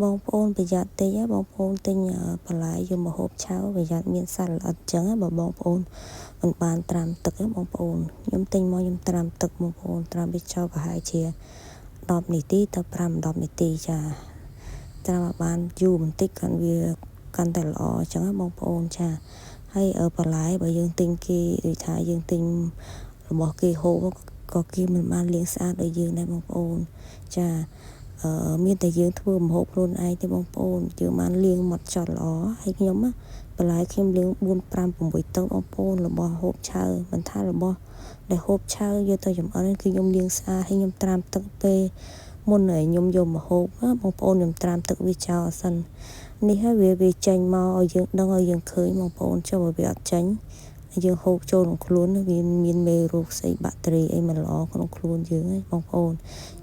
បងប្អូនប្រយ័ត្នតិចបងប្អូនទិញបន្លែយកមកហូបឆៅប្រយ័ត្នមានសត្វល្អិតចឹងបើបងប្អូនមិនបានត្រាំទឹកបងប្អូនខ្ញុំទិញមកខ្ញុំត្រាំទឹកបងប្អូនត្រាំវាចោលប្រហែលជា10នាទីទៅ5 10នាទីចាត្រាំឲ្យបានយូរបន្តិចកាន់វាកាន់តែល្អអញ្ចឹងបងប្អូនចាហើយបន្លែបើយើងទិញគេដូចថាយើងទិញរបស់គេហូបក៏គេមិនបានលាងស្អាតដូចយើងដែរបងប្អូនចាអឺមានតែយើងធ្វើម្ហូបខ្លួនឯងទេបងប្អូនយើងបានលាងមកចត់ល្អហើយខ្ញុំបន្លែខ្ញុំលាង4 5 6ទឹកបងប្អូនរបស់ហូបឆៅមិនថារបស់ដែលហូបឆៅយកទៅចម្អិនគឺខ្ញុំលាងស្អាតហើយខ្ញុំត្រាំទឹកពេលមុនឲ្យខ្ញុំយកមកហូបបងប្អូនខ្ញុំត្រាំទឹកវាចោលសិននេះហើយវាវាចេញមកឲ្យយើងដឹងឲ្យយើងឃើញបងប្អូនចុះបើវាអត់ចេញយើងហូបចូលក្នុងខ្លួនវាមានមេរោគស្អីបាក់តេរីអីមិនល្អក្នុងខ្លួនយើងហ្នឹងបងប្អូន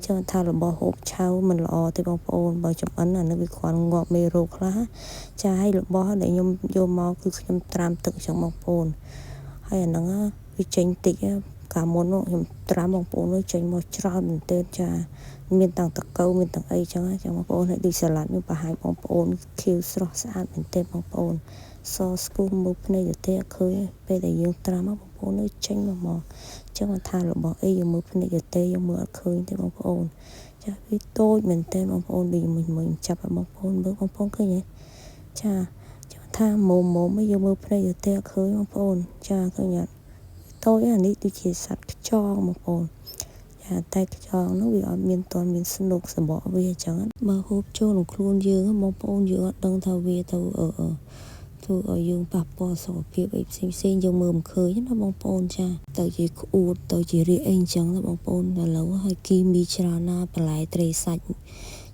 ចឹងថារបស់ហូបឆៅមិនល្អទេបងប្អូនបើចម្អិនអានេះវាគ្រាន់ងាប់មេរោគខ្លះចាហើយរបស់ដែលខ្ញុំយកមកគឺខ្ញុំត្រាំទឹកចឹងបងប្អូនហើយអាហ្នឹងវាចេញតិចកាលមុនខ្ញុំត្រាំបងប្អូនចេញមកច្រើនមែនទែនចាមានទាំងតកៅមានទាំងអីចឹងចឹងបងប្អូនហើយដូចសាឡាត់ខ្ញុំបង្ហាញបងប្អូនខៀវស្រស់ស្អាតមែនទែនបងប្អូនសស្គូមើលភ្នែកទៅទេអត់ឃើញពេលដែលយើងត្រាំបងប្អូននៅចេញមកមកចឹងថារបស់អីយើងមើលភ្នែកទៅទេយើងមើលអត់ឃើញទេបងប្អូនចាវាតូចមែនទែនបងប្អូនដូចមួយមួយចាប់ឲ្យបងប្អូនមើលបងប្អូនឃើញទេចាចឹងថាមុំមុំយើងមើលភ្នែកទៅទេអត់ឃើញបងប្អូនចាឃើញអត់តូចអានេះដូចជាសត្វខ្យងបងប្អូនចាតែខ្យងនោះវាអត់មានតន់មានស្នុកសបកវាអញ្ចឹងបើហូបចូលក្នុងខ្លួនយើងបងប្អូនយើងអត់ដឹងថាវាទៅអឺធ្វើឲ្យយើងប៉ះពាល់សុខភាពអីផ្សេងផ្សេងយើងមើលមិនឃើញណាបងប្អូនចាទៅជាក្អួតទៅជារាកអីអញ្ចឹងណាបងប្អូនឥឡូវហើយគីមីច្រើនណាបន្លែត្រីសាច់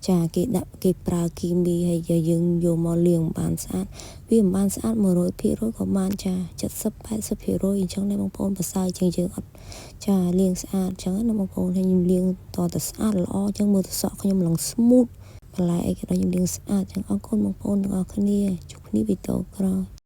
ចាគេដាក់គេប្រើគីមីហើយយើងយកមកលាងបានស្អាតវាមិនបានស្អាត100%ក៏បានចា70 80%អញ្ចឹងដែរបងប្អូនប្រសើរជាងយើងអត់ចាលាងស្អាតអញ្ចឹងណាបងប្អូនហើយខ្ញុំលាងតតែស្អាតល្អអញ្ចឹងមើលទៅសក់ខ្ញុំឡើង smooth បន្លែអីក៏ដោយខ្ញុំលាងស្អាតអញ្ចឹងអរគុណបងប្អូនទាំងអស់គ្នាជួបគ្នាវីដេអូក្រោយ។